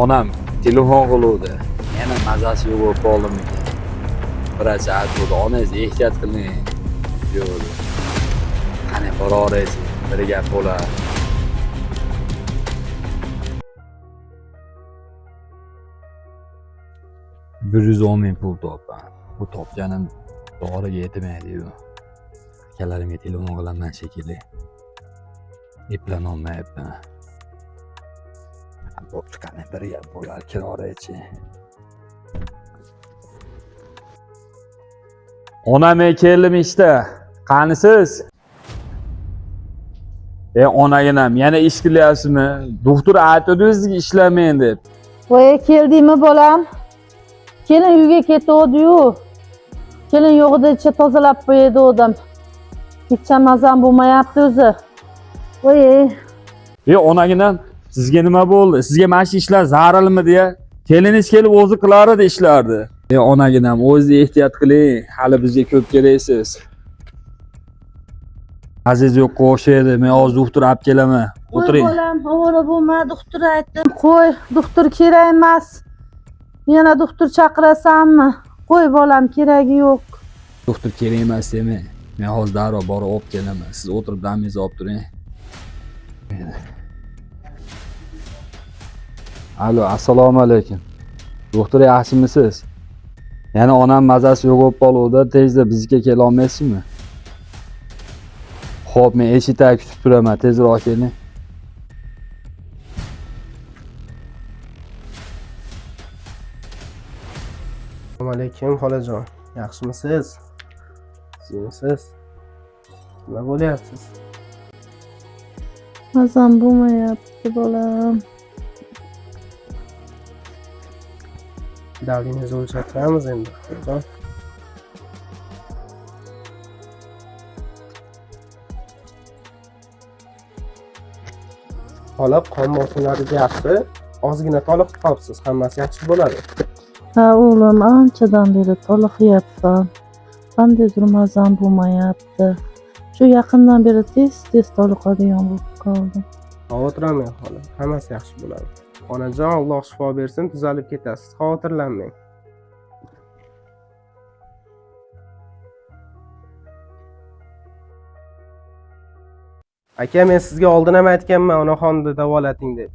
Onam telefon qiluvdi. Yana mazasi yo'q bo'lib qoldimikin. Vrach aytdi, onangiz ehtiyot qiling deydi. Qani boraverasiz, bir gap bo'lar. 110 000 pul topman. Bu topganim doriga yetmaydi-yu. Akalarimga telefon qilaman shekilli. Eplanolmayapman. Bo'pti, qani bir gap bo'lar, kiraveraychi. Ona, men keldim ishda. Qanisiz? E, onaginam, yana ish qilyapsizmi? Doktor aytdi sizga ishlamang deb. Voy, keldingmi bolam? Kelin uyga ketuvdi-yu. Kelin yo'g'ida icha tozalab qo'yadi. Hech mazam bo'lmayapti o'zi. Voy, E, onaginam, sizga nima bo'ldi? Sizga mana shu ishlar zarurmi deya. Keliningiz kelib o'zi qilar edi ishlarni. E, onaginam, o'zingiz ehtiyot qiling. Hali bizga ko'p keraksiz. Aziz yo'qqa o'xshaydi. Men hozir doktor olib kelaman. O'tiring. Qo'y bolam, ovora bo'lma, doktor aytdim. Qo'y, doktor kerak emas. Yana doktor chaqirasanmi? Qo'y bolam, keragi yo'q. Doktor kerak emas demang. Men hozir darrov borib olib kelaman. Siz o'tirib damingizni olib turing. Alo, assalomu alaykum. Doktor, yaxshimisiz? Yana onam mazasi yo'q bo'lib qoluvdi. Tezda bizga kela olmaysizmi? Xo'p, men eshik tagida kutib turaman. Tezroq keling. Assalomu alaykum xolajon. Yaxshimisiz? Tuzukmisiz? Nima bo'lyapsiz? Mazam bo'lmayapti bolam. Davlingizni o'lchattiramiz endi xolajon. Xola, qon bosimlaringiz yaxshi. Ozgina toliqib qolibsiz, hammasi yaxshi bo'ladi. Ha o'g'lim, anchadan beri toliqyapman. Qandaydir mazam bo'lmayapti. Shu yaqindan beri tez-tez toliqadigan bo'lib qoldim. Xavotirlanmang xola, hammasi yaxshi bo'ladi. Onajon, Alloh shifo bersin, tuzalib ketasiz. Xavotirlanmang. Aka, men sizga oldin ham aytganman, onaxonni davolating deb.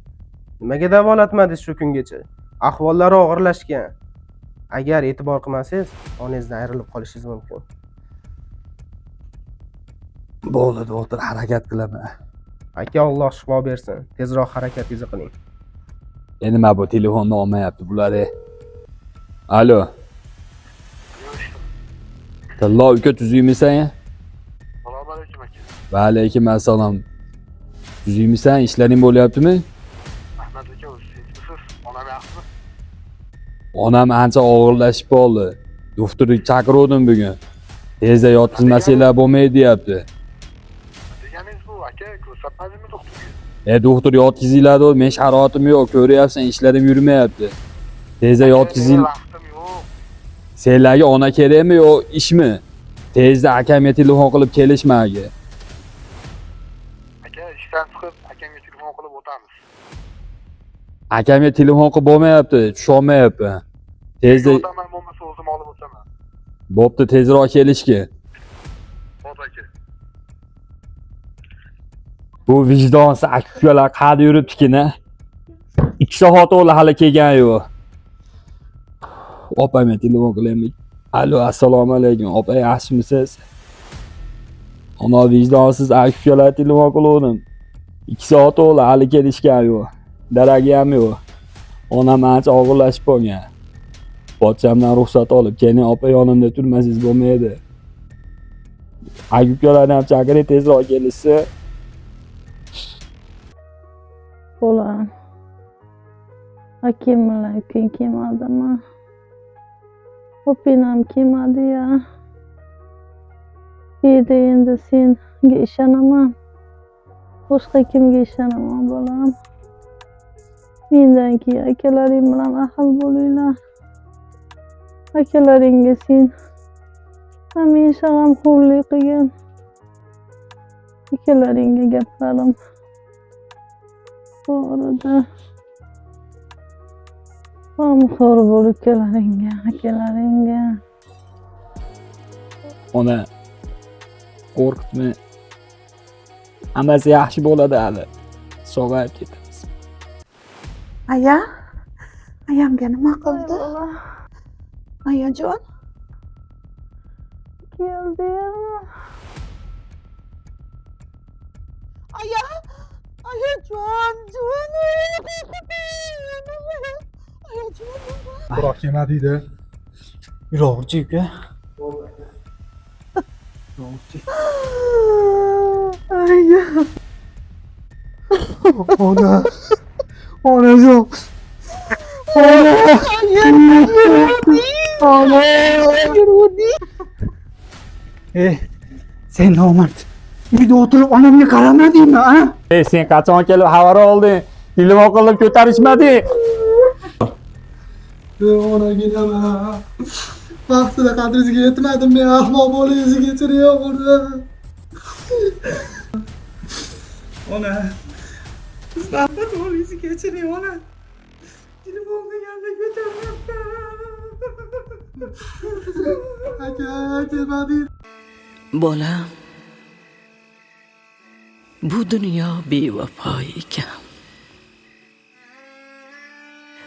Nimaga davolatmadingiz shu kungacha? Ahvollari og'irlashgan. Agar e'tibor qilmasangiz, onangizdan ayrilib qolishingiz mumkin. Bo'ldi, doktor, harakat qilaman. Aka, Alloh shifo bersin. Tezroq harakatingizni qiling. E, nima bu, telefonni olmayapti bular. E. Alo. Tillo uka, tuzukmisan? Assalomu alaykum aka. Va alaykum assalom. Tuzukmisan? Ishlaring bo'lyaptimi? Ahmad aka, o'zi tinchmisiz? Onam yaxshimi? Onam ancha og'irlashib qoldi. Doktorni chaqiruvdim bugun. Tezda yotqizmasanglar bo'lmaydi deyapti. Deganingiz bu aka, ko'rsatmadingmi doktorga? E, doktor yotqizinglar dedi, men sharoitim yo'q, ko'ryapsan, ishlarim yurmayapti. Tezda yotqizing. Meni vaqtim yo'q. Senlarga ona kerakmi yo ishmi? Tezda akamga telefon qilib kelishmagi. Aka, ishdan chiqib akamga telefon qilib o'tamiz. Akamga telefon qilib bo'lmayapti, tusholmayapman. Tezda O'taman, bo'lmasa o'zim olib o'taman. Bo'pti, tezroq kelishga. Xo'p aka. Bu vijdonsiz aka-ukalar qayerda yuribdikin, a? 2 soat bo'ldi, hali kelgani yo'q. Opamga telefon qilaylik. Alo, assalomu alaykum. Opa, yaxshimisiz? Ana vijdonsiz aka-ukalar telefon qiluvdim. 2 soat bo'ldi, hali kelishgani yo'q. Daragi ham yo'q. Onam ancha og'irlashib qolgan. Pochchamdan ruxsat olib, keling opa, yonimda turmasangiz bo'lmaydi. Aka-ukalarni ham chaqiring, tezroq kelishsa. Bolam. Akam bilan ukang kelmadimi? Opang ham kelmadi-ya. Bu yerda endi senga ishonaman. Boshqa kimga ishonaman bolam? Mendan keyin akalaring bilan ahil bo'linglar. Akalaringga sen hamisha g'amxo'rlik qilgin. Akalaringga gaplarim bor edi. G'amxo'r bo'l ukalaringga, akalaringga. Ona, qo'rqitma. Hammasi yaxshi bo'ladi hali. Sog'ayib ketamiz. Aya, ayamga nima qildi? Ayajon, Keldim. Aya, ayajon, jonim. Ayajon. Biroq nima deydi? Yurag'i uka. Aya. Ona. Onajon. Ona. Ona. Ey, sen nomard. Uyda o'tirib onamga qaramadingmi, a? Ey, sen qachon kelib xabar olding? Telefon qilib ko'tarishmading. Onaginam. Vaqtida qadringizga yetmadim men, ahmoq bolangizni kechiring. Ona. Biz bolangizni kechiring, ona. Telefon qilganda ko'tarmabdi. Aka, kelmading. Bolam, bu dunyo bevafo ekan.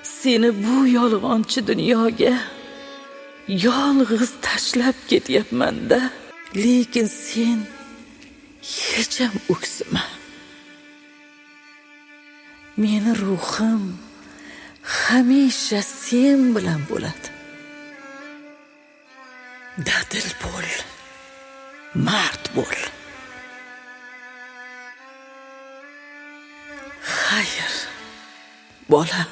Seni bu yolg'onchi dunyoga yolg'iz tashlab ketyapman-da. Lekin sen hecham o'ksima. Meni ruhim hamisha sen bilan bo'ladi. Dadil bo'l, mard bo'l. Xayr, bolam.